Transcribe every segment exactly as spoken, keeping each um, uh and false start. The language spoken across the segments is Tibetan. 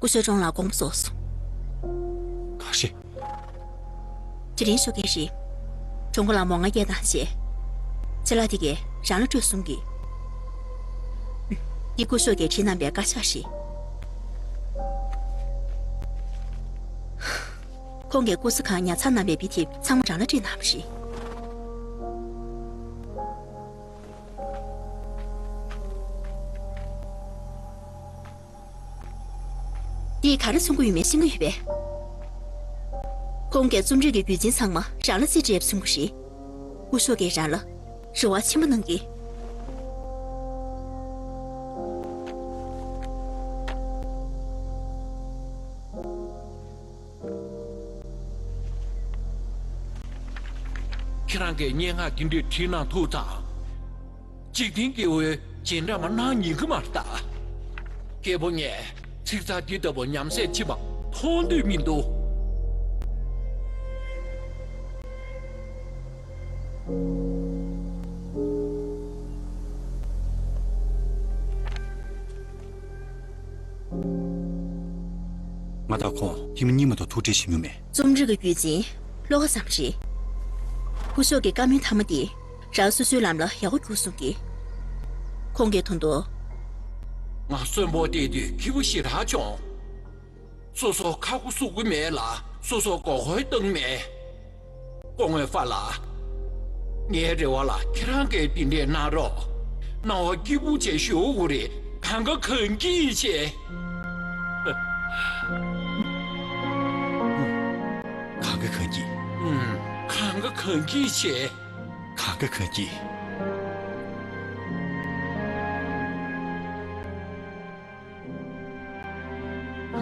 སྐུ་ཞབས་ཀྲོང་ལགས་དགོངས་པ་རྫོགས་སོང་། ཁ་ཤས། དེ་རིང་ཞོགས་ཀས་རེད། གྲོང་པ་ལ་མོ་ང་སྐད་བཏང་བྱས། ཅ་ལག་དེ་གས་རང་ལ་སྤྲོད་གསུང་གི། འདི་སྐུ་ཞབས་ཀྱིས་བྲིས་གནང་པའི་དཀར་ཆག་རེད། ཁོང་གིས་སྐུ་ཚ་ཁང་ཉར་ཚགས་གནང་བའི་དཔེ་དེབ་ཚང་མ་རང་ལ་སྤྲད་གནང་བ་རེད། འདིས་ག་རེ་མཚོན་གྱི་ཡོད་མེད་ཤེས་ཀྱི་ཡོད་པས། ཁོང་གིས་རྩོམ་རིག་གི་རྒྱུད་འཛིན་ཚང་མ་རང་ལ་རྩིས་སྤྲད་པ་མཚོན་གྱི་རེད། སྐུ་ཞབས་ཀྱིས་རང་ལ་རེ་བ་ཆེན་པོ་གནང་གི། ཁྱེད་རང་གིས་སྙན་ངག་དེ་འདྲ་བྲིས་གནང་ཐུབ་ཙང་། འཇིག་རྟེན་སྐྱེ་བོའི་རྗེས་འབྲང་མ་གནང་ཉན་གི་མ་རེད་ད། སྐྱེས་བུ་ངས་ཚིག་མཛོད་འདི་ལྟ་བུ་ཉམས་སད་ཕྱིན་པ་མཐོང་འདོད་མི་འདུག། ང་དང་ཁོང་ཐེངས་མ་གཉིས་མ་གཏོགས་ཐུག་འཕྲད་བྱེད་མྱོང་མེད། རྩོམ་རིག་གི་རྒྱུད་འཛིན་བློ་དགའ་ཙམ་རེད། སྐུ་ཞབས་ཀྱི་བཀའ་མོལ་མཐའ་མ་དེ་རང་སོ་སོའི་ལམ་ལ་ཡག་པོ་འགྱུར་གསུང་གི། ཁོང་གིས་ད་དུང་། ང་གསོན་པོ་བསྡད་དུས་སྐྱིད་པོ་ཞེ་དྲག་བྱུང་། སོ་སོ་ཁ་ཁུ་བསུབ་ཀྱི་མེད་ལ་སོ་སོ་མགོ་སྐོར་བཏང་མེད། སྐུ་ངོ་ཧྥ་ལགས། ངའི་རེ་བ་ལ་ཁྱེད་རང་གིས་འདི་འདྲས་གནང་རོགས། སྣང་བ་སྐྱིད་པོ་བྱས་ཞུ་དགོས་རེད། གང་ག་གང་གིས་བྱས། གང་ག་གང་གིས། ཨུམ། གང་ག་གང་གིས་བྱས། གང་ག་གང་གིས།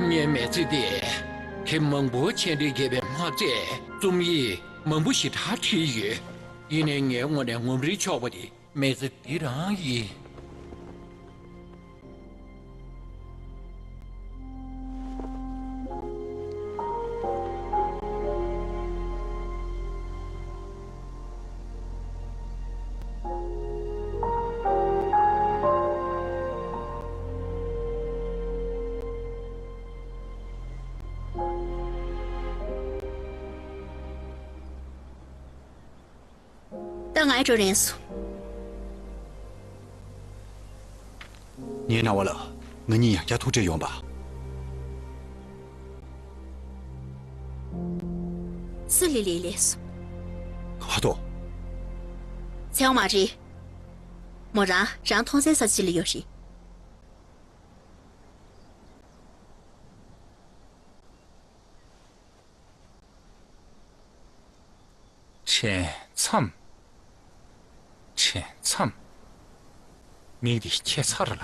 ངའི་མི་ཚེ་འདི་དེབ་མང་པོ་ཆེད་འབྲི་བརྒྱབ་པས་མ་ཚད་རྩོམ་ཡིག་མང་པོ་ཞེ་དྲག་བྲིས་ཡོད། ཡིན་ནའི་ངའི་ངོས་ནས་ངོམ་རིན་ཆོག་པ་དེ་མི་ཚེ་འདི་རང་ཡིན། ད་ང་ཡི་འགྲོ་རན་སོང་། ངའི་རྣ་བ་ལ་ང་གཉིས་ཡང་བསྐྱར་ཐུག་འཕྲད་ཡོང་བ། སི་ལི་ལི་ལས་སོ། ཧ་ཏོ། ཚེ་དབང་མ་རེད། མོ་རང་རང་མཐོང་སའི་ས་ཆ་ལ་ཡོད་རེད། བྲེལ་མཚམས། བྲེལ་མཚམས། མིང་འདི་ཁྱད་མཚར་ལ།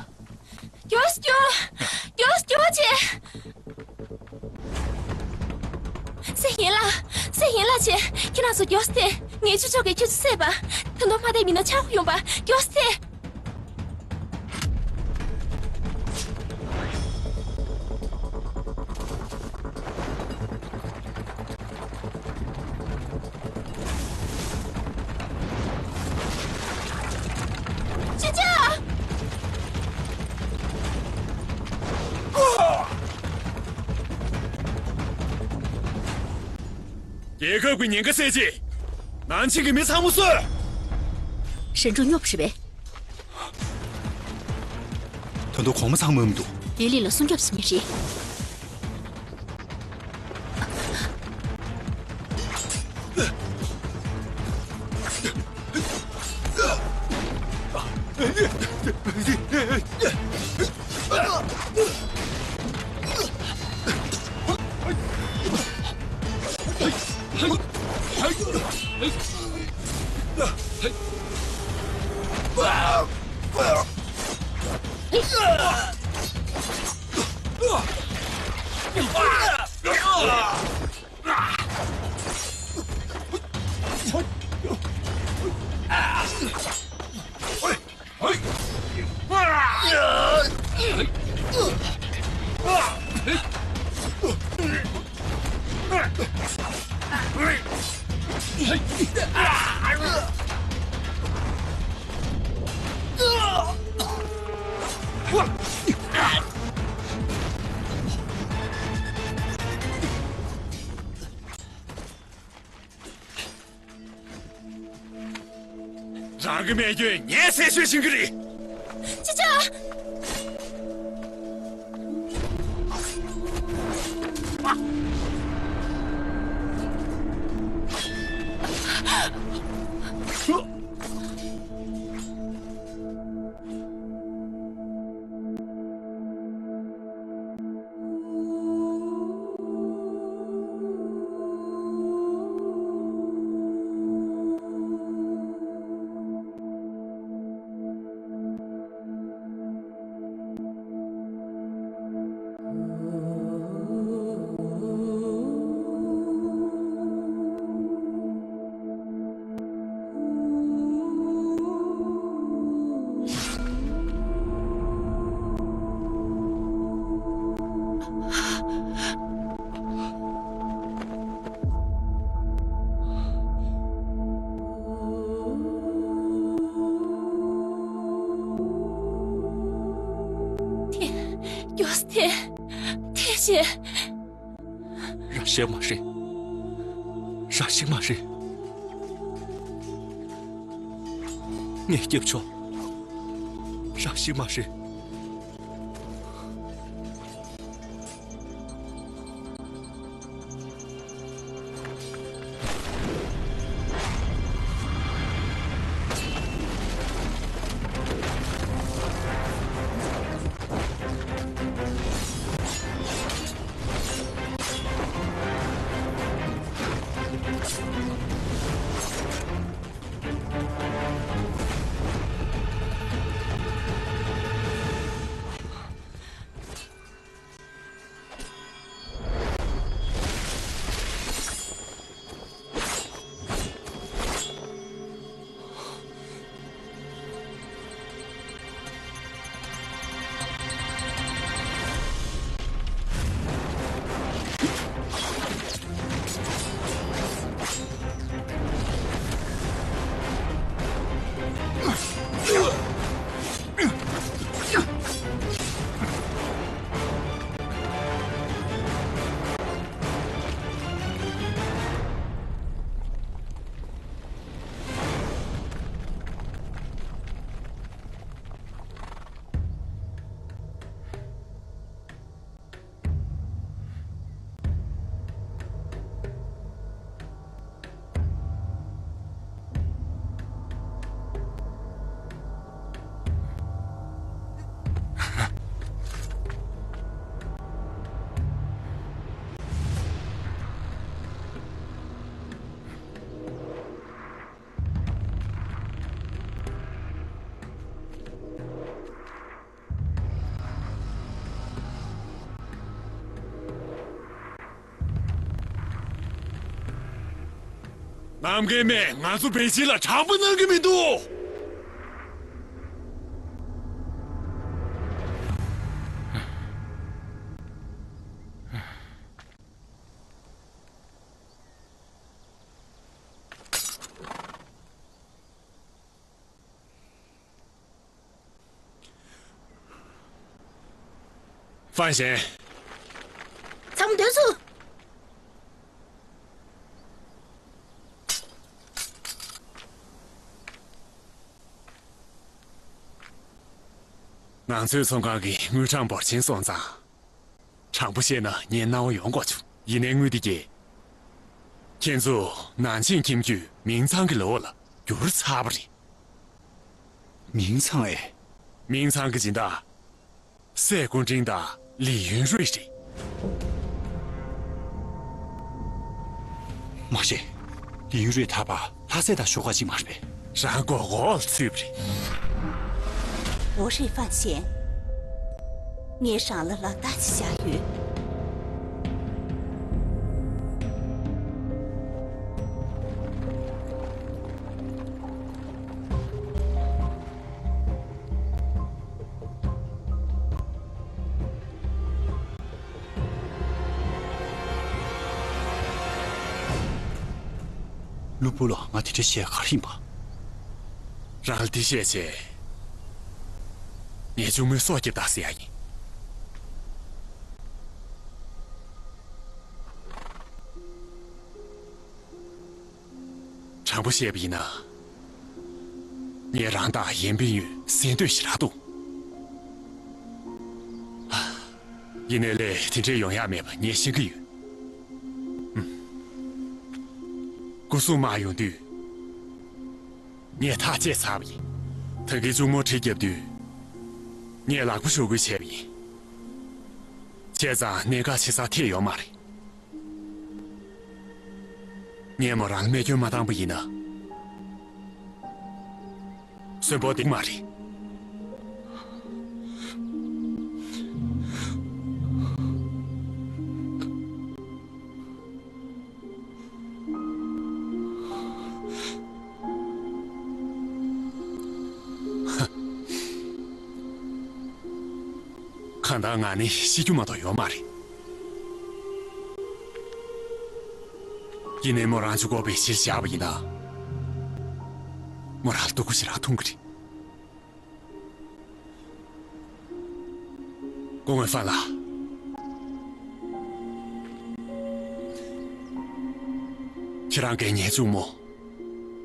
མགྱོགས་མགྱོགས། མགྱོགས་མགྱོགས་བྱེད། སེ་ཡིན་ལགས། སེ་ཡིན་ལགས་བྱེད། ཁྱེད་རང་ཚོ་མགྱོགས་སེ། ངའི་ཆུ་ཕྱོགས་ཀྱི་ཁྱེད་ཚོ་བསད་པ། ད་དུང་ཕ་དེ་མི་ནག་ཆག་ཡོང་པ། མགྱོགས་སེ། ཅི་བྱ། རྒྱལ་ཁབ་ཀྱི་ཉེན་ཁ་སེལ་ཆེད། ནང་ཆེན་གྱི་མི་ཚང་མ་གསོད། ཧྲན་ཀྲུང་སྙོབ་རེད་པས། ད་དུང་གོང་མ་ཚང་མ་འོང་མི་འདུག། ལི་ལི་ལ་སྲུང་སྐྱོབ་བྱེད་མཁན་རེད། རང་གི་རྨས་སྐྱོན་ངས་གསལ་བཤད་བྱེད་ཀྱི་རེད། ཅི་ཅི། ཐེ། མགྱོགས་སེ་ཐེ། ཐེ་ཤེས། རང་ཤི་མ་རེད། རང་ཤི་མ་རེད། ངས་སྐྱབས་ཆོག་རང་ཤི་མ་རེད། གནམ་རྒན་མས་ང་ཚོ་བེ་ཆིན་ལ་དྲང་པོ་གནང་གི་མི་འདུག་ཧྥན་ཞན། ཚང་མ་སྡོད་སོང་། ང་ཚོའི་ཚོང་ཁང་གི་དངུལ་གྲངས་འབོར་ཆེན་སོང་ཙང་། དྲང་པོ་བཤད་ན་ངའི་སྣང་བ་ཡོང་དགོས་བྱུང་། ཡིན་ནའི་དངུལ་དེ་གས། ཁྱེད་ཚོ་ནང་ཆེན་ཁྱིམ་རྒྱུད་མིང་ཚང་གི་ལོ་ལ་བསྒྱུར་ཚར་བ་རེད། མིང་ཚང་ཨེ། མིང་ཚང་གི་སྦྱིན་བདག་སྲས་སྐུ་ཕྲེང་དང་ལི་ཡུན་རུས་རེད། མ་གཞི། ལི་ཡུན་རུས་ད་བར་ལྷ་སྲས་དང་ཞོགས་ཁ་གཅིག་མ་རེད་པས། རང་མགོ་འོག་ལ་ཚུད་པ་རེད། འོ་རེད་ཧྥན་ཞན། ངས་རང་ལ་ལག་རྟགས་ཅིག་བཞག་ཡོད། ལུ་པུ་ལོ། ང་དེ་འདྲ་བཤད་ག་རེ་ཡིན་པ། རང་ལ་དེ་བཤད་བྱས། ངས་གཅུང་མོའི་སྲོག་སྐྱབས་དང་ཟེར་ཡ་ཡིན། དྲང་པོ་བཤད་པ་ཡིན་ན། ངས་རང་དང་ཡན་པིན་ཡུན་གསན་འདོད་ཞེ་དྲག་འདུག། ཡིན་ནའི་ལས་དེ་འདྲས་ཡོང་ཡག་མེད་པ་ངས་ཤེས་ཀྱི་ཡོད། ཨུམ། སྐུ་སྲུང་དམག་ཡོང་དུས། ངས་ཐག་བཅད་ཚར་བ་ཡིན། ད་གིན་གཅུང་མོར་གྲི་བརྒྱབ་དུས། ངས་ལག་པ་ཤོར་དགོས་བྱས་པ་ཡིན། བྱས་ཙང་གནད་འགག་ཆེ་སར་ཐེབས་ཡོད་མ་རེད། ངས་མོ་རང་ལ་རྨས་སྐྱོན་མ་བཏང་པ་ཡིན་ན། གསོན་པོ་འདུག་མ་རེད། གང་ལྟར་ང་ནི་ཤི་རྒྱུ་མ་གཏོགས་ཡོད་མ་རེད། ཡིན་ནའི་མོ་རང་གཅིག་པོ་བའི་གཞིར་བཞག་པ་ཡིན་ན། མོ་རང་སྡུག་པོ་ཞེ་དྲག་མཐོང་གི་རེད། སྐུ་ངོ་ཧྥན་ལགས། ཁྱེད་རང་གིས་ངའི་གཅུང་མོ་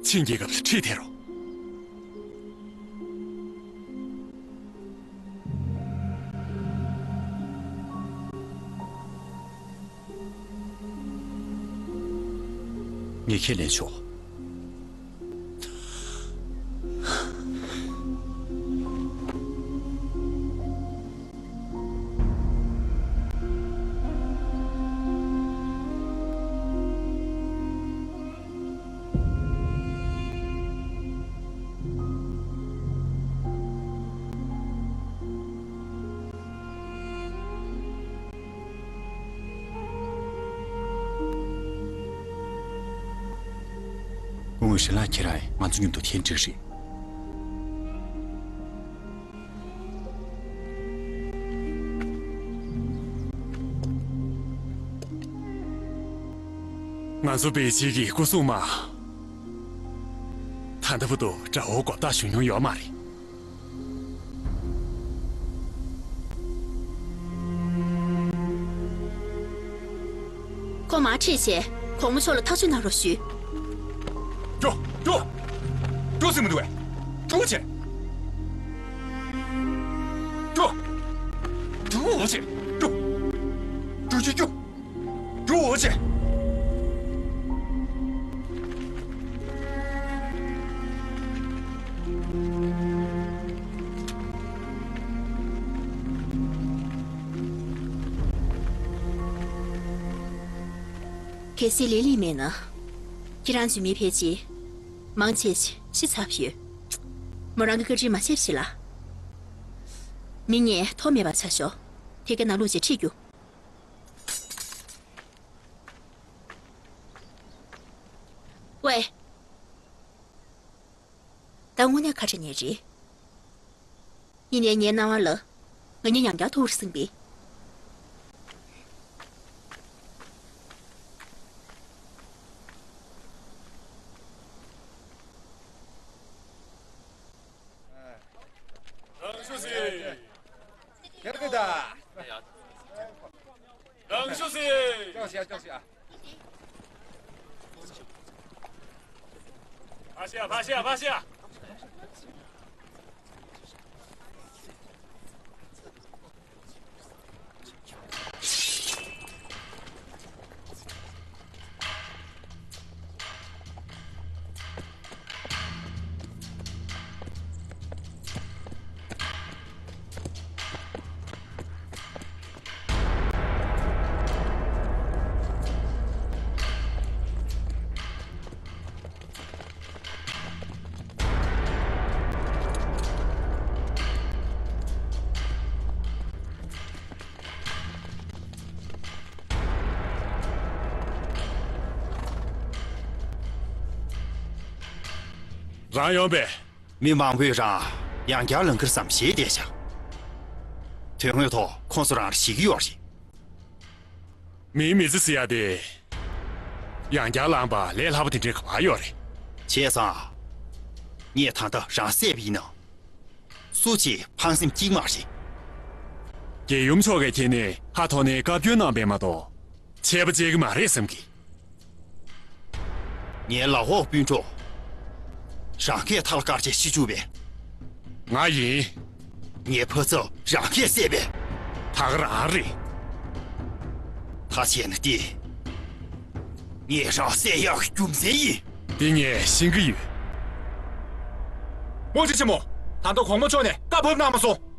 ཆིན་རྒྱལ་ཁབ་ལ་ཁྲིད་ཐལ་རོགས། ངས་ཁས་ལེན་ཆོག། སྐུ་ངོ་ཧྲིན་ལགས། ཁྱེད་རང་ང་ཚོ་མཉམ་དུ་འཐེན་འགྲིག་རེད། ང་ཚོ་པེ་ཅིན་གྱི་སྐུ་སྲུང་དམག་ད་ལྟ་བར་དུ་དགྲ་བོ་མགོ་བཏགས་བཞུགས་མྱོང་ཡོད་མ་རེད། ཁོ་མར་ཁྲིད་བྱས་གོང་མ་མཆོག་ལ་ཐག་གཅོད་གནང་རོགས་ཞུ། སྐྱོ། སྐྱོ། སྐྱོ་ཟེར་མི་འདུག་གས། སྐྱོ་བྱས། སྐྱོ། སྐྱོ་བྱས། སྐྱོ། སྐྱོ་སྐྱོ་སྐྱོ། འགྲོ་འོ་ཅེ། གལ་སྲིད་ལི་ལི་མེད་ན། ཁྱེད་རང་ཚོའི་མི་ཕལ་ཆེར་མང་ཆེ་ཤི་ཚར་བ་ཡོད། མོ་རང་གི་བཀའ་དྲིན་མ་བརྗེད་ཤིག་ལ། མི་ངས་ཐོག་མེད་པ་ཆ་ཤོག། དེ་ག་ནང་ལོགས་ཅིག་ཁྲིད་རྒྱུགས། ཝེ། ད་དངོས་གནས་ཁ་བྲལ་ནས་རེད། ཡིན་ནའི་ངའི་སྣང་བ་ལ། ང་གཉིས་ཡང་བསྐྱར་ཐུག་རེད་བསམ་གི། རང་ཤུགས་སེ། རང་ཤུགས་སེ། ཅོག་བྱས་ཅོག་བྱས། ཕར་བཤད་ཕར་བཤད་ཕར་བཤད། རང་ཡོང་པས། མི་མང་པོས་རང་ཡང་བསྐྱར་ལངས་ཀྱི་རེད་བསམ་ཞེད་བསྡད་ཤག། དོན་དངོས་ཐོག་ཁོང་ཚོ་རང་ལ་ཞེད་ཀྱི་ཡོད་རེད། མིའི་མི་ཚེ་ཟེར་ཡ་དེ་ཡང་བསྐྱར་ལངས་པ་ལས་སླ་པོ་དེ་འདྲའི་ག་པར་ཡོད་རེད། བྱས་ཙང་། ངས་ད་ལྟ་རང་བསད་པ་ཡིན་ན། སུ་གཅིག་ཕངས་སེམས་སྐྱེ་གི་མ་རེད། རྒྱལ་ཡུམ་མཆོག་གིས་ཁྱེད་ནས་ཧ་ཐོ་ནས་བཀའ་བཀྱོན་གནང་པས་མ་གཏོགས། ཆད་པ་བཅད་ཀྱི་མ་རེད་བསམ་གི། ངའི་ལག་འོག་སྤུན་གྲོགས། རང་གིས་ཐལ་དཀར་ཅན་ཤི་བཅུག་པས། ང་ཡིན། ངའི་ཕ་ཚབ་རང་གིས་བསད་པས། ད་ག་རང་རེད། ད་བྱས་ན་དེ། ངས་རང་བསད་ཡག་རྒྱུ་མཚན་ཡིན། དེ་ངས་ཤེས་ཀྱི་ཡོད། དབང་ཆེན་ཆེན་མོ། ད་ལྟ་གོང་མ་མཆོག་ནས་བཀའ་ཕབ་གནང་མ་སོང་།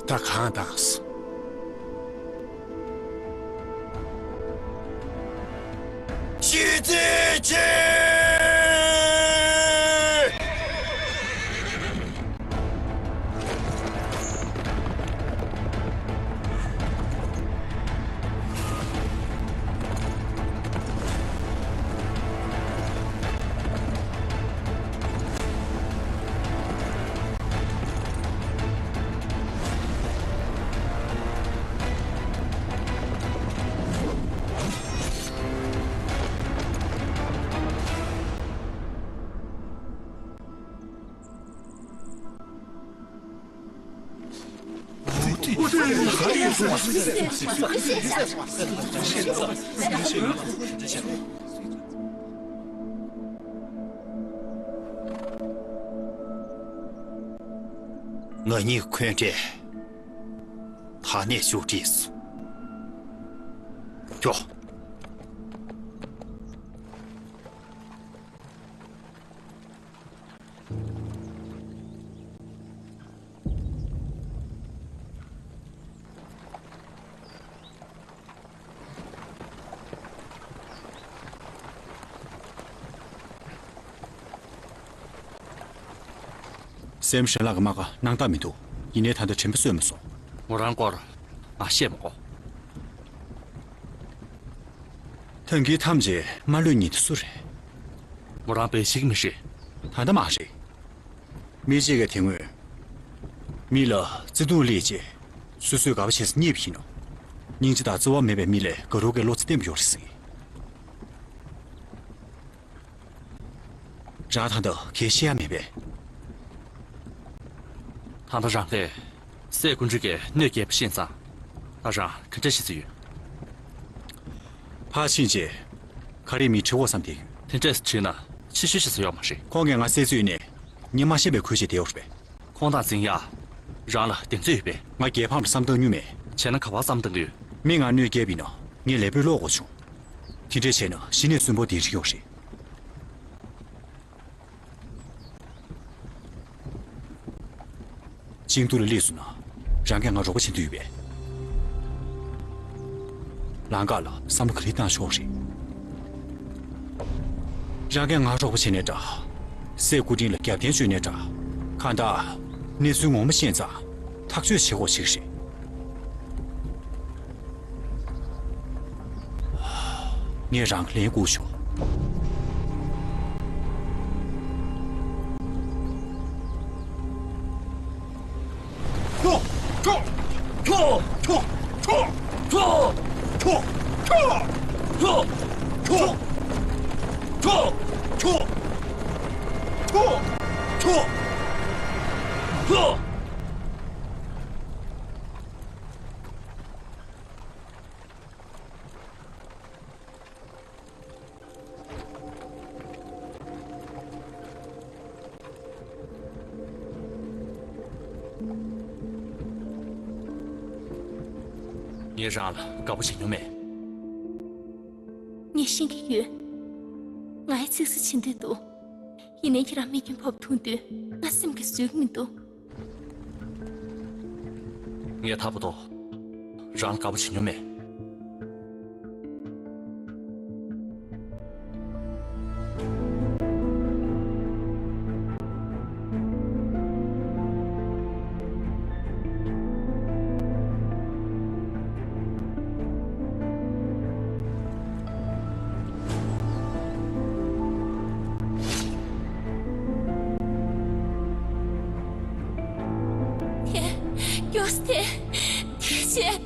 ད་གང་བཏང་སོང་། ཞི་ཅིན་ཕིང་། ང་གཉིས་འཁོན་འགྲས་ད་ནས་མཇུག་སྒྲིལ་སོང་། ཀྱོ། སེམས་ཧྲན་ལག་གི་རྨ་ཁ་སྣང་དག་མི་འདུག་ཡིན་ནའི་ད་ལྟ་དྲན་པ་གསོས་མ་སོང་། མོ་རང་སྐོར་ང་བཤད་མ་དགོས། ཐང་གི་ཐམས་ཅད་མ་ལུས་ཉིད་དུ་སུ་རེད། མོ་རང་བེ་ཤིག་མི་ཤེས། ད་ལྟ་མ་རེད། མི་གཅིག་གིས་དེ་སྔོན་མི་ལ་བརྩེ་དུང་སླེབས་རྗེས་སོ་སོས་དགའ་པོ་བྱས་སུ་རྙེད་པ་ཡིན་ནོ། སྙིང་རྗེ་དང་བརྩེ་བ་མེད་པའི་མི་ལས་དགའ་རབ་ཀྱི་བློ་རྩེ་བརྟན་པོ་ཡོད་རེད་ཟེར། རང་ད་ལྟ་གལ་ཤེས་ཡ་མེད་པས། ད་ལྟ་རང་ལས་སྲས་སྐུ་མགྲོན་གྱིས་གནོད་སྐྱེལ་བ་ཤེས་ཙང་། ད་རང་ག་འདྲ་ཤེས་ཚོད་ཡོད། ཕར་ཕྱིན་རྗེས་ག་རེ་མི་དྲི་འོ་བསམ་བསྡད་ཡོད། དེ་འདྲས་དྲིས་ན་ཕྱི་བཤོལ་ཤེས་ཚོད་ཡོད་མ་རེད། ཁོང་གིས་ང་བསད་ཚུལ་ནས་ངས་མ་ཤེས་པའི་ཁུལ་བྱས་བསྡད་ཡོད་རེད་པས། ཁོང་དང་འཛིང་ཡ་རང་ལ་གདེང་ཚོད་ཡོད་པས། ང་རྒྱལ་ཕམ་ལ་བསམ་བཏང་མྱོང་མེད། བྱས་ན་ག་པར་བསམ་བཏང་གི་ཡོད། མི་ང་གནོད་སྐྱེལ་བ་ཡིན་ན་ངས་ལས་པོ་ལོག་དགོས་བྱུང་། དེ་འདྲས་བྱས་ན་གཞི་ནས་གསོན་པོ་འདི་རིགས་ཡོད་རེད། ཅིང་ཏུའུ་ལ་སླེབས་སོང་ན་རང་གིས་ང་རོགས་པ་བྱེད་འདོད་ཡོད་པས། ལམ་ཁ་ལ་བསམ་བློ་ག་རེ་བཏང་ཆོག་རེད། རང་གིས་ང་རོགས་པ་བྱས་ནའི་འདྲ། སྲས་སྐུ་དྲིན་ལ་རྒྱབ་རྟེན་བཅོལ་ནའི་འདྲ། གང་ལྟར་གནས་ཚུལ་ངོ་མ་ཤེས་ཙང་ཐག་གཅོད་བྱེད་དགོས་ཞིག་རེད། ངས་རང་ལན་བསྐུར་ཆོག་ངས་རང་ལ་དགའ་པོ་བྱེད་མྱོང་མེད། ངས་ཤེས་ཀྱི་ཡོད། ང་ཡང་ཚིག་གསོད་བྱེད་འདོད་འདུག་ཡིན་ནའི་ཁྱེད་རང་རྨས་སྐྱོན་ཕོག་མཐོང་དུས་ང་སེམས་ཀྱིས་བཟོད་ཀྱི་མི་འདུག་ངས་ད་བར་དུ་རང་ལ་དགའ་པོ་བྱེད་མྱོང་མེད། ཐེ། ཀྱོས་ཐེ། ཐེ་ཆེ།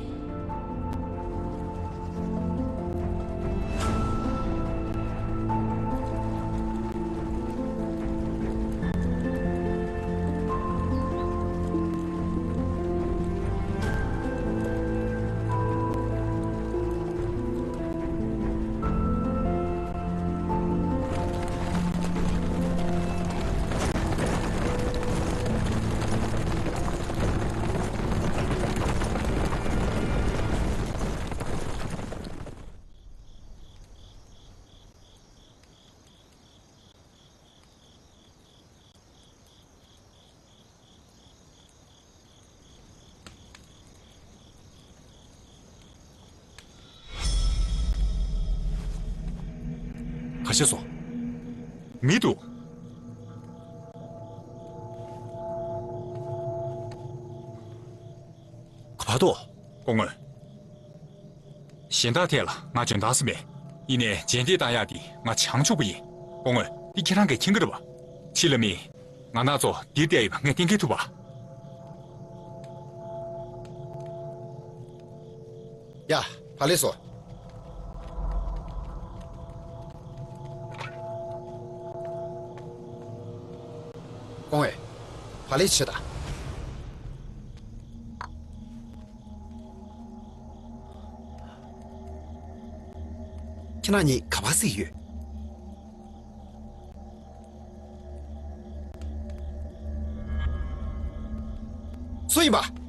ག་བྱས་སོང་། མི་འདུག་ག་པར་འདུག་སྐུ་ངོ་། གཞན་དག་ཐད་ལ་ང་འཇོན་ཐང་ས་མེད། ཡིན་ནའི་རྗེས་འདེད་བཏང་ཡག་འདི་ང་བྱང་ཆུབ་པ་ཡིན། སྐུ་ངོ་འདི་ཁྱེད་རང་གིས་མཁྱེན་གྱི་རེད་པ། ཕྱི་ལ་མི། ང་རང་ཚོ་འདིར་བསྡད་ཡོད་པ་ངས་གཏན་འཁེལ་ཐུབ་པ། ཡ། བག་ལེབ་བཟོ། སྐུ་ངོ་། བག་ལེབ་བྱེད་དང་། ཁྱེད་རང་གཉིས་ག་པར་གཟིགས་ཡོད། སུ་ཡིན་པ།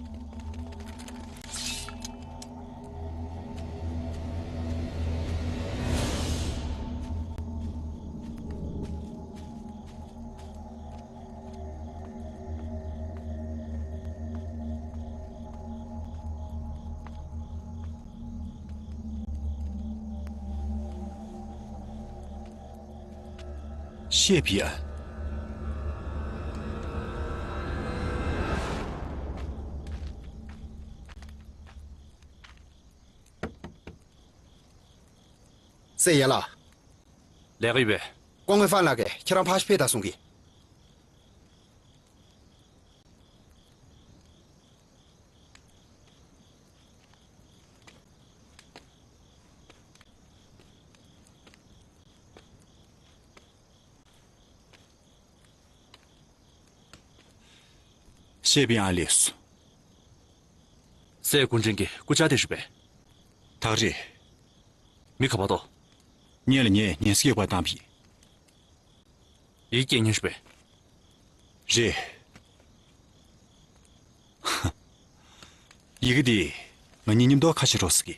ཤེས་པི་ཨན། སེ་ཡན་ལགས། ལས་ཀ་ཡོད་པས། སྐུ་ངོ་ཧྥན་ལགས་ཀྱིས་ཁྱེད་རང་ཕར་ཕེབས་དང་གསུང་གི། ཤེས་པི་ཨན་ལགས་སོ། སྲས་སྐུ་མགྲོན་གྱི་སྐུ་བཅར་དེ་རེད་པས། ད་རེད། མི་ག་པར་འདུག་སྔོན་ལ་ངས་ཉན་སྐྱེག་པ་བཏང་བ་ཡིན། ཡི་གེ་སྐྱེལ་མཁན་རེད་པས། རེད། ཡི་གེ་འདི་ང་གཉིས་མཉམ་དུ་ཁ་ཕྱེ་རོགས་ཟེར་གི།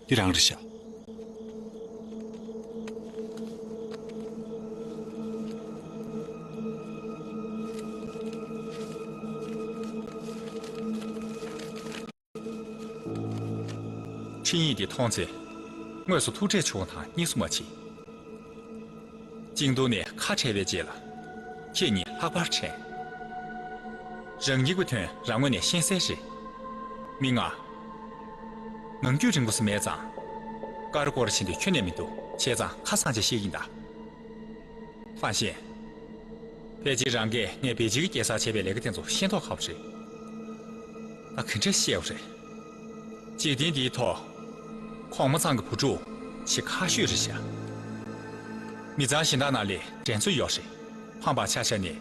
འདི་རང་རེད་ཤག་འཕྲིན་ཡིག་འདི་མཐོང་ཚེ། དངོས་སུ་ཐུགས་ཁྲལ་བྱུང་བ་དང་གཉིས་སུ་མ་མཆིས། ཅིང་ཏུའུ་ནས་ཁ་བྲལ་བའི་རྗེས་ལ། ཁྱེད་གཉིས་ལྷག་པར་དྲན། རང་སྐྱིད་པའི་དོན་རང་ངོས་ནས་ཤེས་གསལ་རེད། མི་ང་། ངང་རྒྱུད་རིང་པོ་ཞིག་མེད་ཙང་། ཀ་ར་ཀོ་ར་བྱེད་འདོད་ཁྱོན་ནས་མི་འདུག་བྱས་ཙང་ཁ་སང་ཅིག་བཤད་ཀྱིན་གདའ། ཧྥན་ཤེན། ཕལ་ཆེར་རང་གིས་ངས་པེ་ཅིང་གི་རྒྱལ་སར་བྱས་པའི་ལས་ཀ་དེ་ཚོ་ཤེས་མདོག་ཁ་པོ་རེད། ད་ག་འདྲ་བཤད་པ་རེད། འཇིག་རྟེན་འདིའི་ཐོག་གོང་མ་ཚང་གི་བུ་ཕྲུག་ཆེས་ཁག་ཤོས་རེད་ཤག་མི་ཚང་གཞན་དག་ནང་ལས་འགྲན་རྩོད་ཡོད་རེད། ཕམ་པ་ཆ་བཞག་ནས།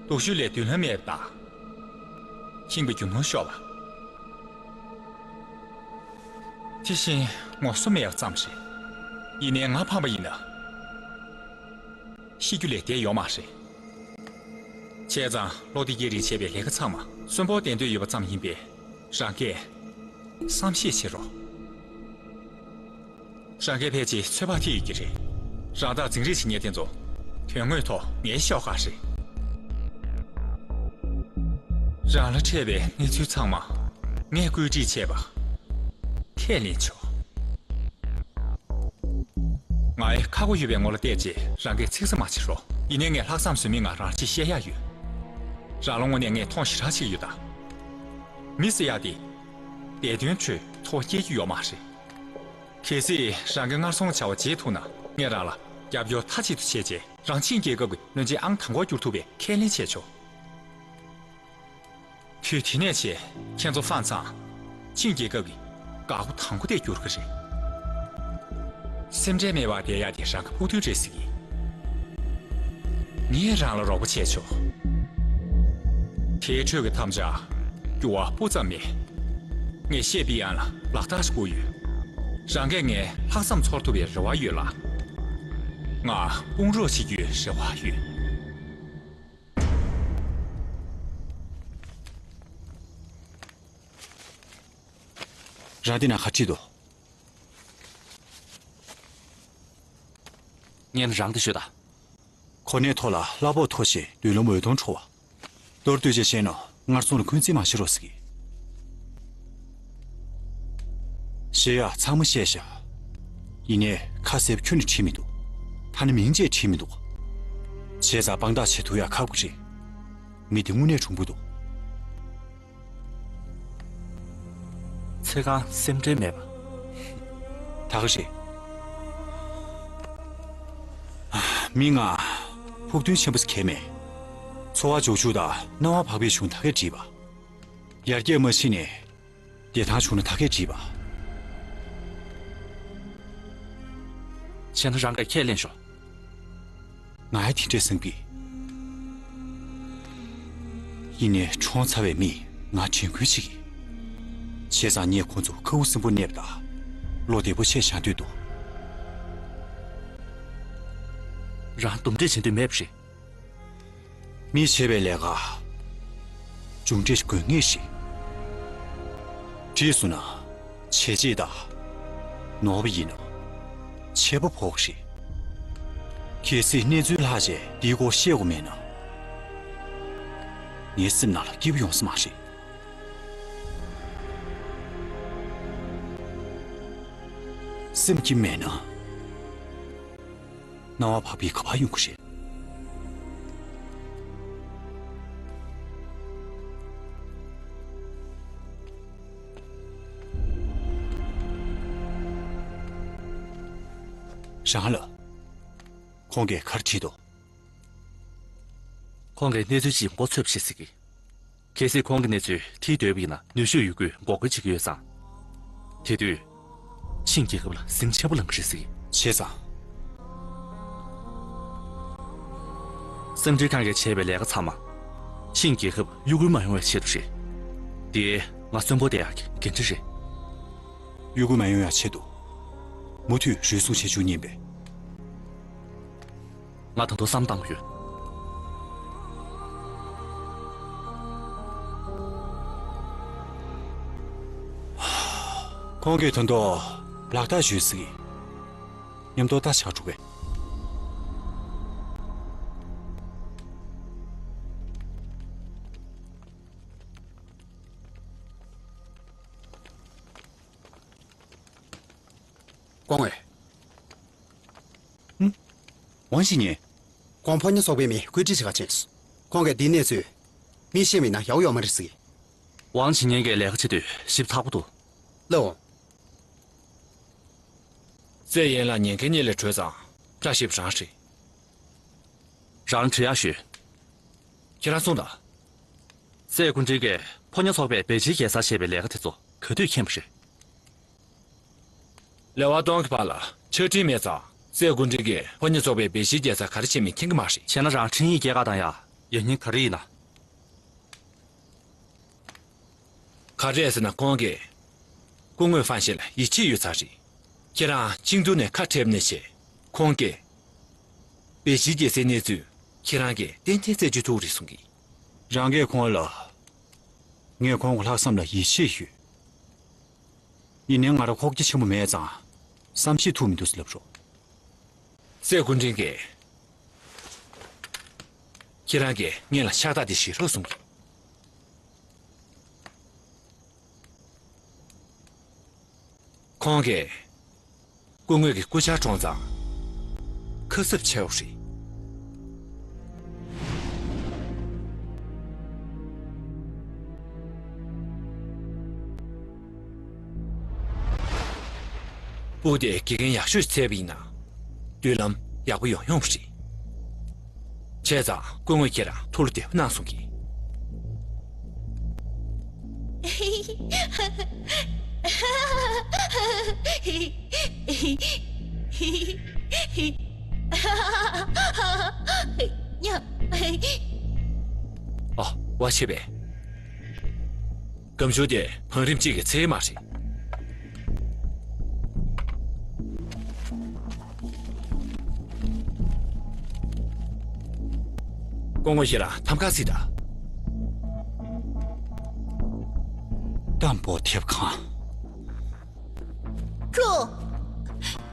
སྡུག་ཤོས་ལས་མདུན་ལམ་མེད་པ་དང་། ཁེངས་པའི་རྒྱུ་ནོར་ཤོར་བ། དེ་བཞིན་ངོ་སོ་མེད་པ་ཙམ་རེད། ཡིན་ནའི་ང་ཕམ་པ་ཡིན་ན། ཤི་རྒྱུ་ལས་བསྡད་ཡོད་མ་རེད། བྱས་ཙང་ལོ་འདི་གའི་རིང་བྱས་པའི་ལས་ཀ་ཚང་མ་གསོན་པོ་བསྡད་འདོད་ཡོད་པ་ཙམ་ཡིན་པས། རང་གིས་བསམ་ཤེས་བྱེད་རོགས། རང་གིས་ཕལ་ཆེར་ཚོད་དཔག་ཐེབས་ཡོད་ཀྱི་རེད། རང་བདག་འཛིང་རེས་བྱེད་མཁན་དེ་ཚོ་དོན་དངོས་ཐོག་ངའི་ཤོག་ཁག་རེད། རང་ལ་འཕྲད་པའི་གནས་ཚུལ་ཚང་མ་ངས་བཀོད་སྒྲིག་བྱས་པ་ཁས་ལེན་ཆོག་ང་ཡི་ཁག་པོ་ཡོད་པའི་ངོ་ལ་བལྟས་རྗེས་རང་གིས་ཚིག་གསོ་མ་བྱེད་རོགས། ཡིན་ནའི་ངས་ལྷག་བསམ་ཟོལ་མེད་ངང་རང་ཅིག་བཤད་ཡག་ཡོད། རང་ལ་དངོས་གནས་ངས་མཐོང་ཞེ་དྲག་བྱེད་ཀྱི་ཡོད་ད། མི་ཟེར་ཡག་དེ། བདེ་དོན་ཁྲོད་འཚོ་བ་སྐྱེལ་རྒྱུ་ཡོད་མ་རེད། གལ་སྲིད་རང་གིས་སྔར་སོང་བྱ་བ་བྱེད་ཐུབ་ན་ངས་རང་ལ་རྒྱབ་སྐྱོར་མཐའ་གཅིག་ཏུ་བྱས་རྗེས་རང་ཆིན་རྒྱལ་ཁབ་ཀྱི་བློན་ཆེན་ཨང་དང་པོར་གྱུར་ཐུབ་པའི་ཁས་ལེན་བྱས་ཆོག་དུས་དེ་ནས་བྱས་ཁྱེད་ཚོ་ཧྥན་ཚང་ཆིན་རྒྱལ་ཁབ་ཀྱི་འགག་པ་དང་པོ་དེ་འགྱུར་གི་རེད། སེམས་ཁྲལ་མེད་པར་བསྡད་ཡག་དེ་རང་གི་ཕུགས་འདུན་རེད་ཟེར་གི། ངས་རང་ལ་རོགས་པ་བྱས་ཆོག་དེའི་ཁྲོད་ཀྱི་ཐབས་ཆག་འགྱུར་བ་སྤུ་ཙམ་མེད། ངས་ཤེས་པི་ཨན་ལ་ལག་རྟགས་ཤིག་བསྐུར་ཡོད། རང་གིས་ངའི་ལྷག་བསམ་ཚོར་ཐུབ་པའི་རེ་བ་ཡོད་ལ། ང་དཔུང་རོགས་བྱེད་རྒྱུའི་རེ་བ་ཡོད། རང་འདི་ན་ག་ཁྲིད་དོ། ངས་རང་དེ་ཤོད་ད། གོ་གནས་མཐོ་ལ་གླ་ཕོགས་མཐོ་ཞིང་མདུན་ལམ་འོད་སྟོང་འཕྲོ་བ། མདོར་བསྡུས་བྱས་བཤད་ན་སྔར་སོང་ལ་འཁོན་འཛིན་མ་བྱེད་རོགས་ཟེར་གི། བཤད་ཡག་ཚང་མ་བཤད་ཤག་ཡིན་ནའི་ཁ་གསལ་པོ་ཁྱོན་ནས་བྲིས་མི་འདུག་ཐ་ན་མིང་བཅས་བྲིས་མི་འདུག་བྱས་ཙང་དཔང་རྟགས་བྱེད་ཐུབ་ཡག་ཁག་པོ་རེད། མི་དེ་དངོས་གནས་གྲུང་པོ་འདུག་ཚེ་གང་སེམས་ཁྲལ་མེད་པ། ད་ག་རེད། མི་ང་ཕུགས་འདུན་ཆེན་པོ་ཟེར་མཁན་མེད། འཚོ་བ་རྒྱུག་ཆུ་དང་སྣང་བ་འཕགས་པའི་གཞུང་ད་གས་བྲིས་པ། ཡར་རྒྱས་མ་ཕྱིན་ནས་བདེ་ཐང་བྱུང་ན་ད་གས་བྲིས་པ། བྱས་ན་རང་གིས་ཁས་ལེན་ཤོག་ང་ཡང་དེ་འདྲས་བསམ་གི། ཡིན་ནའི་གྲོངས་ཚར་བའི་མིས་ང་དྲན་སྐུལ་བྱེད་ཀྱི། བྱས་ཙང་ངས་ཁོང་ཚོ་ཁ་དབུགས་སིམ་པོ་གནས་པ་དང་བློ་བདེ་པོ་བྱས་བཞག་འདོད་འདུག་རང་འདུམ་འགྲིག་བྱེད་འདོད་མེད་པ་རེད། མིས་བྱས་པའི་ལས་ཀ་མཇུག་འབྲས་དགོས་ངེས་ཤིག་བྲིས་སོང་ན་བྱས་རྗེས་དང་ནོར་བ་ཡིན་ན་ཆད་པ་ཕོག་རེད། གལ་སྲིད་གནས་ཚུལ་ལྷག་བྱས་འདིའི་སྐོར་བཤད་དགོས་མེད་ན། ངའི་སེམས་ནང་ལ་སྐྱིད་པོ་ཡོང་ས་མ་རེད། སེམས་སྐྱིད་མེད་ན། སྣང་བ་འཕགས་པའི་ག་པར་ཡོང་གི་རེད། རང་ལ། ཁོང་གིས་ག་རེ་བྲིས་འདུག་ཁོང་གིས་གནས་ཚུལ་ཅིག་མགོ་ཚོས་པ་ཞིག་ཟེར་གི། གལ་སྲིད་ཁོང་གི་གནས་ཚུལ་ཁྲིད་འདོད་པ་ཡིན་ན་ནུས་ཤུགས་ཡོད་རྒུས་འགོག་རྒོལ་བྱེད་ཀྱི་ཡོད་ཙང་། དེ་དུས། ཆིང་རྒྱལ་ཁབ་ལ་ཟིང་ཆེན་པོ་ལངས་ཀྱི་རེད་ཟེར་གི། བྱས་ཙང་། སེམས་ཁྲལ་ཁང་གིས་བྱས་པའི་ལས་ཀ་ཚང་མ། ཆིང་རྒྱལ་ཁབ་གཡོ་འགུལ་མ་ཡོང་བའི་ཆེད་དུ་རེད། དེ་ང་གསོན་པོ་བསྡད་ཡག་གི་འགན་འཁྲི་རེད། གཡོ་འགུལ་མ་ཡོང་ཡག་ཆེད་དུ། མུ་མཐུད་རུལ་སུངས་བྱེད་བཅུག་ཉན་པས། ང་ད་དུང་བསམ་བཏང་གི་ཡོད། ཁོང་གིས་ད་དུང་ལག་རྟགས་ཞུས་ཟིག་མཉམ་དུ་རྟ་ཆག་འགྲོ་གི། ཀོང་ཝེ། ཧུམ། ཝང་ཞི་ཉིན། ཁོང་ཕོ་ཉ་ཚོགས་པའི་མི་བཀོད་སྒྲིག་བྱེད་ག་ཕྱིན་སོང་། ཁོང་གིས་འདིའི་གནས་ཚུལ་མིས་ཤེས་མིན་ན་ཡག་པོ་ཡོད་མ་རེད་ཟེར་གི། ཝང་ཞི་ཉིན་གྱི་ལས་ཀ་བྱེད་དུས་ཞིབ་ཚགས་པོ་འདུག་ལབ་འོང་། ཙེ་ཡན་ལགས་ཉེན་ཁའི་གནས་ལས་གྲོལ་ཙང་བཀྲ་ཤིས་པ་རང་རེད། རང་དྲི་ཡག་ཞུས། ཁྱེད་རང་གསུངས་དང་། ཙེ་སྐུ་མགྲོན་གྱིས་ཕོ་ཉ་ཚོགས་པས་པེ་ཅིན་རྒྱལ་སར་བྱས་པའི་ལས་ཀ་དེ་ཚོ་ག་དུས་མཁྱེན་པ་རེད། ལེ་དབར་སྟོང་གི་བར་ལ་ཕྱག་འཕྲིན་མེད་ཙང་ཙེ་སྐུ་མགྲོན་གྱིས་ཕོ་ཉ་ཚོགས་པས་པེ་ཅིན་རྒྱལ་སར་ག་རེ་བྱས་མིན་མཁྱེན་གྱི་མ་རེད། བྱས་ན་རང་འཕྲིན་ཡིག་སྐྱེལ་ག་བཏང་ཡག་ཡང་སྙིང་ག་རེ་ཡིན་ན། ག་རེ་རེད་ཟེར་ན་ཁོང་གིས་སྐུ་ངོ་ཧྥན་ཤེ་ལ་ཡིད་ཆེས་ཡོད་ཚར་རེད། ཁྱེད་རང་ཅིང་ཏུའུ་ནས་ཁ་ཕྲལ་ནས་བྱས་ཁོང་གིས་པེ་ཅིན་རྒྱལ་སའི་གནས་ཚུལ་ཁྱེད་རང་གིས་ཏན་ཏན་རྩད་གཅོད་ཐུབ་རེད་གསུང་གི། རང་གིས་ཁོང་ལ། ངས་ཁོང་གི་ལྷག་བསམ་ལ་ཡིད་ཆེས་ཡོད། ཡིན་ནའི་ང་རང་ཁོག་རྒྱ་ཆེན་པོ་མེད་ཙང་བསམ་ཤེས་ཐུབ་མི་འདུག་ཟེར་ལབ་རོགས། ཙེ་སྐུ་མགྲོན་གྱིས། ཁྱེད་རང་གིས་ངེད་ལ་ཕྱག་རྟགས་དེ་བཞེས་རོགས་གསུང་གི། ཁོང་གིས་སྐུ་ངོ་གི་སྐུ་ཕྱྭ་གྲོངས་ཙང་ཁ་གསབ་བྱས་པ་རེད། སྤུ་གུ་དེ་དགེ་རྒན་ཡག་ཤོས་བཙལ་བ་ཡིན་ན་མདུན་ལམ་ཡག་པོ་ཡོང་ཡོང་བ་རེད། བྱས་ཙང་སྐུ་ངོ་ཁྱེད་རང་ཐུགས་བློ་བདེ་པོ་གནང་གསུང་གི། ཨ། བ་ཆེ་བས། སྒམ་ཆུང་དེ་བང་རིམ་གཅིག་གི་ཚད་མ་རེད། སྐུ་ངོ་ཁྱེད་རང་ཐམ་ག་གཟིགས་དང་། ཏམ་པོ་ཐེབས་ཁང་། ཁྱོ།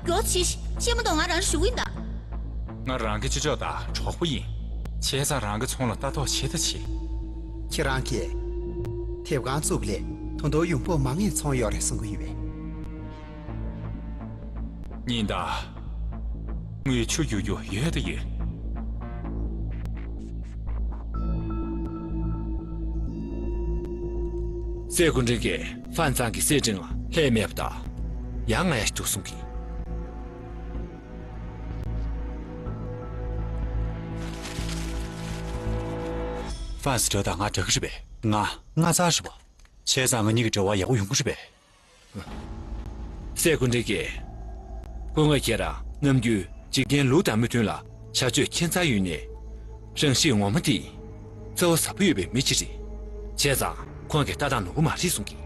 མགྱོགས་བྱེད། ཤེས་མ་གཏོགས་ང་རང་ཞུགས་ཡིན་ད། ང་རང་གི་ཅི་ལྕོགས་དང་གྲོགས་པོ་ཡིན། བྱས་ཙང་རང་གི་ཚོང་ལ་ལྟ་རྟོག་བྱེད་ད་བྱེད། ཁྱེད་རང་གིས་ཐེབས་ཁང་བཙུགས་ལས་ད་དུང་ཡོང་འབབ་མང་ངེས་ཚོང་ཡོད་རེད་གསུང་གི་ཡོད་པས། ཉིན་ལྟར་དངུལ་ཆུ་རྒྱུག་རྒྱུ་ཡོད་དང་ཡོད། སྲས་སྐུ་ཕྲེང་གིས་ཧྥན་ཙང་གི་སྲིད་ཁྲིམས་ལ་ལྷད་མེད་པ་དང་ཡ་ང་ཡ་ཞིག་འདུག་གསུང་གི། ཧྥན་སི་ཏྲ་དང་ང་འདྲ་གི་རེད་པས། ང་ང་ཚ་རེད་པ། བྱས་ཙང་ང་གཉིས་ཀྱི་འབྲེལ་བ་ཡག་པོ་ཡོང་གི་རེད་པས། སྲས་སྐུ་ཕྲེང་གིས་སྐུ་ངོ་ཁྱེད་རང་ནམ་རྒྱུན་འཇིག་རྟེན་ལུགས་དང་མི་མཐུན་ལ་བྱ་སྤྱོད་ཁྱད་མཚར་ཡོད་ནས། རང་གཤིས་ངོ་མ་དེ་རྩ་བ་ཟབ་པོ་ཡོད་པའི་མི་ཅིག་རེད། བྱས་ཙང་ཁོང་གི་ལྟ་སྟངས་ནོར་བུ་མ་རེད་གསུང་གི།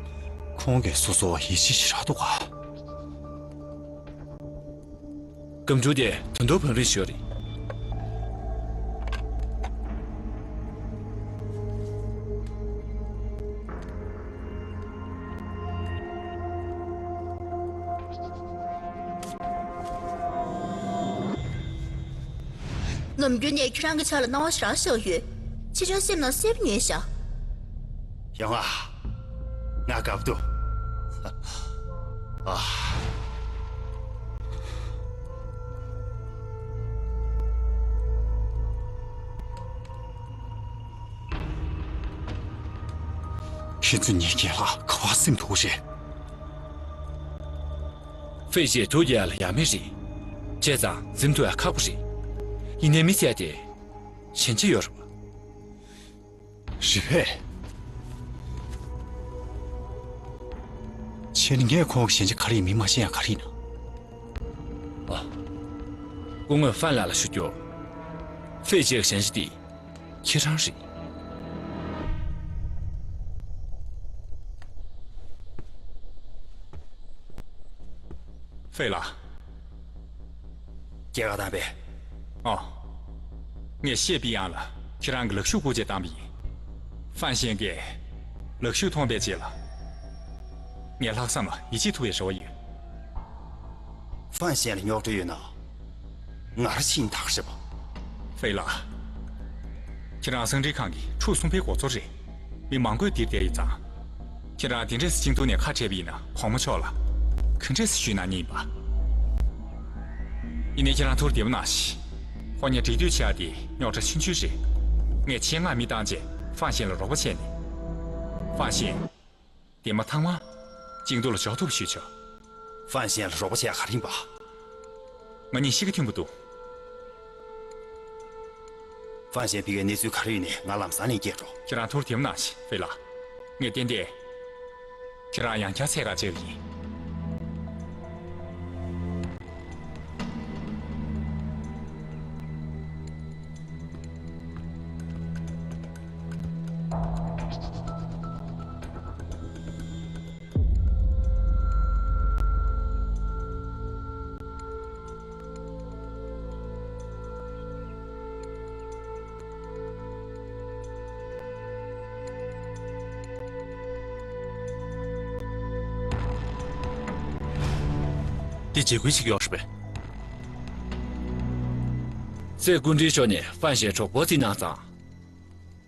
ཁོང་གིས་སོ་སོ་ཡིད་ཆེས་ཤིག་རག་འདུག་ག། སྒམ་ཆུང་དེ་ད་དུང་བང་རིམ་ཞིག་ཡོད་རེད། ནམ་རྒྱུན་ནས་ཁྱེད་རང་གི་ཕྱག་ལ་སྣང་བ་ཞེ་དྲག་ཤར་ཡོད། ཕྱི་དྲོའི་སེམས་ནང་གསལ་པོ་ཉོས་ཤག། ཡོང་ང་། ང་དགའ་པོ་འདུག། ཨ། ཁྱེད་ཚོ་གཉིས་ཀྱིས་ལ་ག་བ་སེམས་ཐུག་རེད། ཧྥེ་ཞེ་ཐུགས་རྒྱལ་ལ་ཡ་མེད་རེད། བྱས་ཙང་འཛིམ་ཐུབ་ཡ་ཁག་པོ་རེད། ཡིན་ནའི་མི་ཟེར་དེ་ཞན་ཆ་ཡོད་རེད་པ། རེད་པས། བྱས་ནས་ངས་ཁོང་གི་ཞན་ཆ་ག་རེ་ཡིན་མིན་མ་ཤེས་ཡ་ག་རེ་ཡིན་ན། ཨ། སྐུ་ངོ་ཧྥན་ལགས་ལ་ཞུ་རྒྱུ། ཧྥེ་ཞེ་གི་ཞན་ཆ་དེ་ཁྱེད་རང་རེད། ཧྥེ་ལགས། སྐྱེལ་ག་བཏང་པས། ཨོ། ངས་ཤེས་པའི་ཡང་ལ་ཁྱེད་རང་གི་ལག་ཤུབས་སྤུ་ཅེ་བཏང་པ་ཡིན། ཧྥན་ཞན་གྱིས་ལག་ཤུབས་མཐོང་པའི་རྗེས་ལ། ངས་ལྷག་བསམ་ལ་ཡིད་ཆེས་ཐུབ་པའི་རེ་བ་ཡོད། ཧྥན་ཞན་ལ་རྙོག་དྲ་ཡོད་ན། ང་ར་ཕྱིན་ཐག་ཞེ་པོ། ཧྥེ་ལགས། ཁྱེད་རང་གསང་འཕྲིན་ཁང་གི་ཁྲུའུ་སུང་ཕའི་གོ་ཚོད་རེད། མི་མང་པོས་འདིར་བསྡད་ཡོད་ཙང་། ཁྱེད་རང་དེ་འདྲས་སེ་ཅིང་ཏུའུ་ནས་ཁ་བྲལ་བ་ཡིན་ན་གོང་མ་མཆོག་ལ་ག་འདྲས་སེ་ཞུས་གནང་མཁན་ཡིན་པ། ཡིན་ནའི་ཁྱེད་རང་ཐུགས་བདེ་པོ་གནང་ཞིག། ཁོ་གཉིས་འབྲེལ་མཐུད་བྱེད་ཡ་དེ་རྙོག་དྲ་ཆུང་ཆུང་རེད། ངས་ཆེད་མངགས་མི་བཏང་རྗེས་ཧྥན་ཞན་ལ་རོགས་པ་བྱས་ནས། ཧྥན་ཞན། དེ་མ་ཐག་མ། ཅིང་ཏུའུ་ལ་འབྱོར་ཐུབ་ཞུས་ཆོག། ཧྥན་ཞན་ལ་རོགས་པ་བྱས་ག་རེ་ཡིན་པ། ང་གཉིས་གཤིས་ཀ་མཐུན་པོ་འདུག། ཧྥན་ཞན་ཕ་གིར་གནས་ཚུལ་ག་རེ་ཡོད་ནའི་ང་ལམ་སང་ལན་སྐྱེལ་འགྲོ། ཁྱེད་རང་ཐུགས་བདེ་པོ་གནང་ཞིག་ཧྥེ་ལགས། ངས་ཏན་ཏན། ཁྱེད་རང་ཡང་བསྐྱར་འཚོལ་ག་བཅར་གྱི་ཡིན། འདི་འཇིགས་སྐུལ་ཞིག་ཡོད་རེད་པས། སྲས་སྐུ་ཕྲེང་མཆོག་ནས་ཧྥན་ཞན་གྲོགས་པོ་བརྩིས་གནང་ཙང་།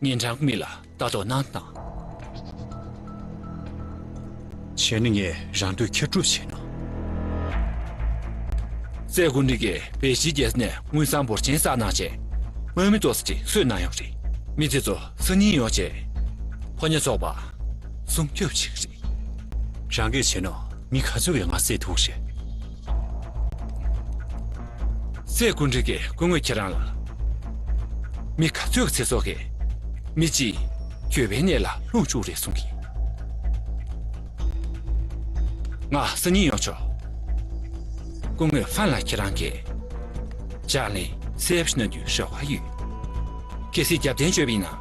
ཉིན་གྲངས་མི་ལ་ལྟ་རྟོག་གནང་དང་། བྱས་ན་ངས་རང་འདོད་ཁྱབ་སྒྲུབ་བྱས་ན། སྲས་སྐུ་ཕྲེང་གིས་པེ་ཅིན་རྒྱལ་ས་ནས་དངུལ་སྲང་འབོར་ཆེན་བསགས་གནང་རྗེས། དངུལ་མེད་ཏོག་ཙམ་ཅིག་གསོས་གནང་ཡོད་རེད། མི་དེ་ཚོ་སང་ཉིན་ཡོང་རྗེས་ཕོ་ཉ་ཚོགས་པ་སྲུང་སྐྱོབ་བྱེད་ཀྱི་རེད། རང་གིས་བྱས་ན་མི་ག་ཚོད་ཀྱིས་ང་བསད་ཐུབ་རེད། སྲས་སྐུ་ཕྲེང་གིས་སྐུ་ངོ་ཁྱེད་རང་ལ། མི་ག་ཚོད་ཀྱི་ཚེ་སྲོག་གིས་མི་གཅིག་འགྱོད་པའི་གནས་ལ་ལྷུང་བཅུག་རེད་གསུང་གི། ང་སང་ཉིན་ཡོང་ཆོག། སྐུ་ངོ་ཧྥན་ལགས་ཁྱེད་རང་གིས་ཕྱག་ལེན་གསལ་པོ་ཞིག་གནང་རྒྱུའི་རེ་བ་ཡོད། གལ་སྲིད་རྒྱབ་རྟེན་བཅོལ་བ་ཡིན་ན།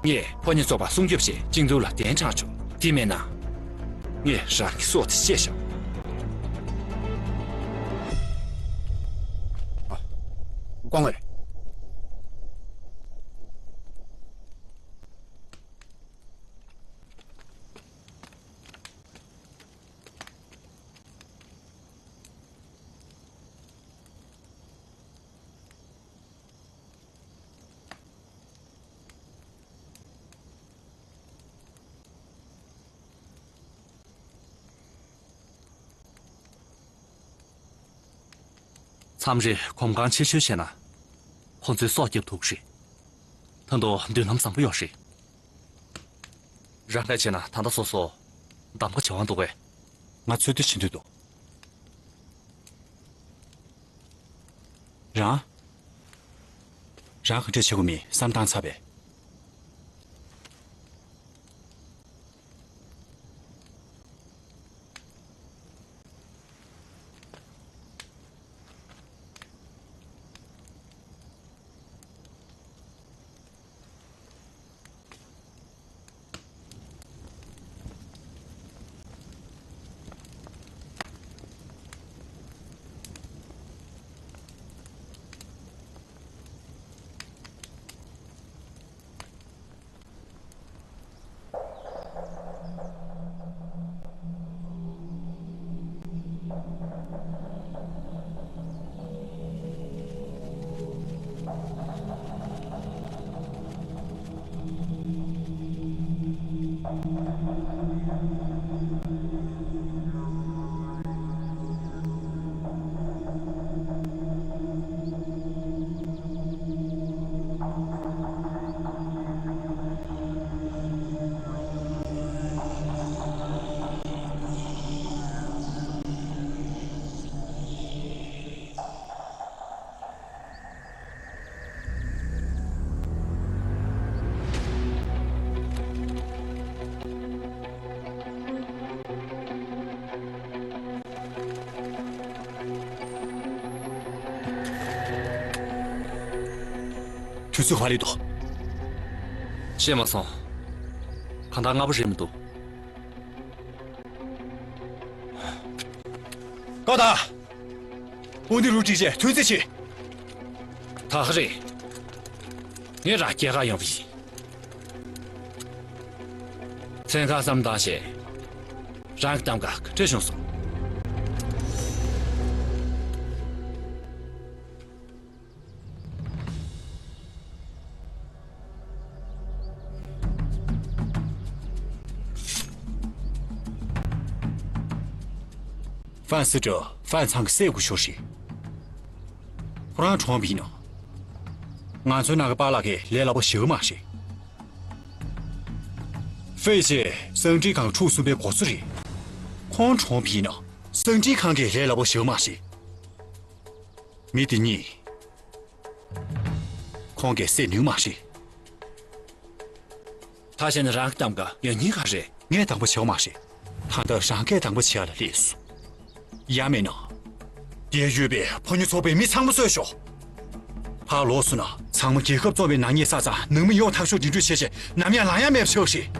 ངས་ཕོ་ཉ་ཚོགས་པ་སྲུང་སྐྱོབ་བྱས་ཅིང་ཏུའུ་ལ་གདན་དྲངས་ཆོག། དེ་མེད་ན། ངས་རང་གི་སྲོག་དེ་བཅད་བཞག། ཨ། སྐུ་ངོ། མཚམས་རེ་གོམ་གང་མཆེད་མཆེད་བྱས་ན། ཁོ་ཚོའི་སྲོག་སྐྱོབ་ཐུབ་ཀྱི་རེད། ད་དུང་མདུན་ལམ་བཟང་པོ་ཡོད་རེད། རང་འགས་བྱས་ན་ད་ལྟ་སོ་སོ་གདམ་ག་བྱེད་དབང་འདུག་གས། ང་འཚོལ་སྡོད་བྱེད་འདོད་འདུག་རང་། རང་ག་འདྲས་བྱེད་དགོས་མིན་བསམ་བཏང་ཚར་པས། དུས་ཚོད་ཧ་ལས་འདུག་ཤེས་མ་སོང་། གང་ལྟར་སྔ་པོ་རེད་མི་འདུག་ཀའོ་ཐང་། ཨོ་ནི་རུ་ཀྲིག་ཅེ་ཐུགས་རྗེ་ཆེ། ད་ག་རེད། ངས་རང་སྐྱེལ་ག་ཡོང་བ་ཡིན། མཚན་ཁ་བསམ་བཏང་བྱས། རང་གི་གདམ་ག་ག་འདྲས་བྱུང་སོང་། ཧྥན་སི་ཀྲོ་ཧྥན་ཚང་གི་སྲས་སྐུ་ཞབས་རེད། ཁོ་རང་གྲོངས་པ་ཡིན་ནོ། ང་ཚོའི་ནང་གི་པཱ་ལགས་ཀྱིས་ལས་སླ་པོ་བྱེད་ཀྱི་མ་རེད། ཧྥེ་ཆེ་སང་ཀྲི་ཁང་ཁྲུ་གསུམ་པའི་འགོ་གཙོ་རེད། ཁོང་གྲོངས་པ་ཡིན་ནོ། སང་ཀྲི་ཁང་གིས་ལས་སླ་པོ་བྱེད་ཀྱི་མ་རེད། མི་དེ་གཉིས། ཁོང་གིས་བསད་ནུས་མ་རེད། ད་བྱས་ན་རང་གི་གདམ་ག་ཡང་སྙིང་ག་རེད། ངས་དང་པོ་བྱེད་པ་མ་རེད། ད་ལྟ་རང་གིས་དང་པོ་བྱེད་ཡ་ལ་སླེབས་སོང་། ཡ་མེད་ན། འདིར་ཡོད་པའི་ཕོ་ཉ་ཚོགས་པའི་མི་ཚང་མ་གསོད་ཤོག་ཕར་ལོག་སོང་ན་ཚང་མ་རྒྱལ་ཁབ་བཙོང་བའི་ནག་ཉེས་བསགས་ཙང་ནང་མི་ཡོངས་ཐག་གཅོད་འགྲིམ་འགྲུལ་བྱས་བྱས་ནམ་ཡང་ལང་ཡ་མེད་པ་ཆགས་ཤིག་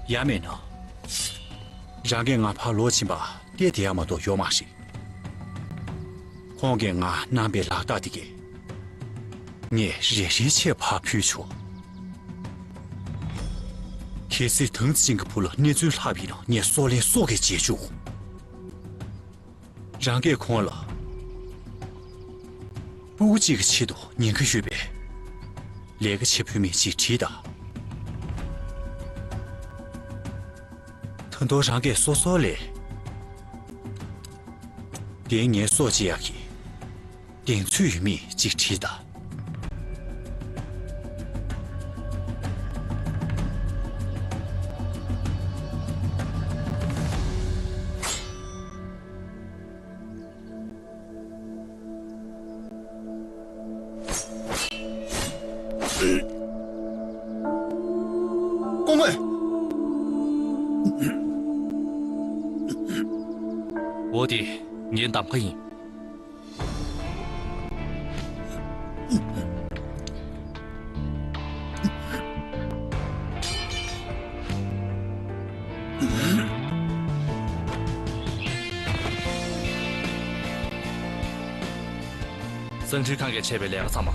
ཡ་མེད་ན། རང་གིས་ང་ཕར་ལོག་ཕྱིན་པ་བལྟས་བསྡད་ཡ་མ་གཏོགས་ཡོད་མ་རེད། ཁོང་གིས་ང་གནང་པའི་ལག་རྟགས་དེ་གས། ངས་རེ་རེ་བྱས་ཕར་ཕུལ་ཆོག་གལ་སྲིད་དང་ཚིག་གི་བུ་ལ་གནས་ཚུལ་ལྷག་པ་ཡིན་ན་ངས་སྲོག་ལན་སྲོག་གིས་འཇལ་བཅུག་རང་གིས་ཁོང་ལ་སྤུ་གུ་གཅིག་གི་ཆེད་དུ་ཉེན་ཁ་ཡོད་པའི་ལས་ཀ་བྱེད་ཕོད་མིན་ཅིག་བྲིས་དང་། ད་དུང་རང་གིས་སོ་སོ་ལས་དེ་ངའི་སྲོག་བཅད་ཡག་གི་གདེང་ཚོད་ཡོད་མིན་ཅིག་བྲིས་དང་། སྐུ་ངོ། འོ་དེ་ངའི་གདམ་ག་ཡིན། གསང་འཕྲིན་ཁང་གིས་བྱས་པའི་ལས་ཀ་ཚང་མ་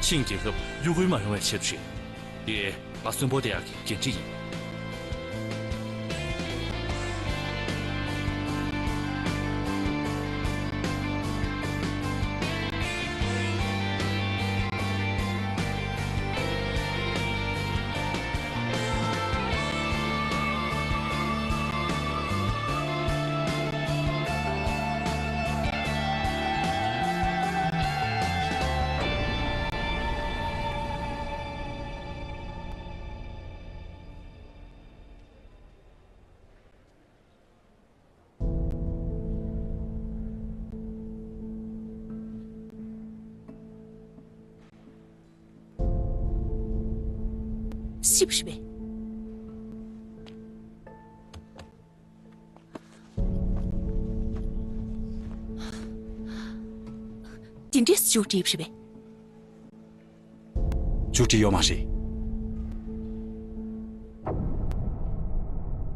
ཆིང་རྒྱལ་ཁབ་གཡོ་འགུལ་མ་ཡོང་བའི་ཆེད་དུ་རེད། དེ་ང་གསོན་པོ་བསྡད་ཡག་གི་འགན་འཁྲི་ཡིན། ཅི་བྱེད་པས། དེ་འདྲས་མཇུག་སྒྲིལ་བྱེད་པས། མཇུག་སྒྲིལ་ཡོད་མ་རེད།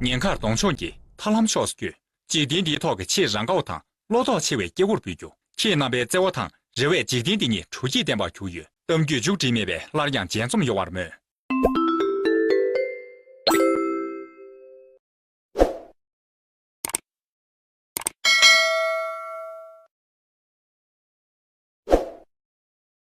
ཉེན་ཁར་གདོང་མཆོང་གིས་ཐར་ལམ་ཕྱོགས་སུ་བསྐྱོད། འཇིག་རྟེན་འདིའི་ཐོག་གི་ཆེས་རང་ག་བ་དང་བློ་དོགས་ཆེ་བའི་སྐྱེ་བོར་འབུལ་རྒྱུ། ཁྱེད་རྣམ་པའི་བརྩེ་བ་དང་རེ་བས་འཇིག་རྟེན་འདི་ཉིད་དྲོ་སྐྱིད་ལྡན་པར་གྱུར་ཡོད། གཏམ་རྒྱུད་མཇུག་སྒྲིལ་མེད་པས་སླར་ཡང་མཇལ་འཛོམས་ཡོང་བར་སྨོན།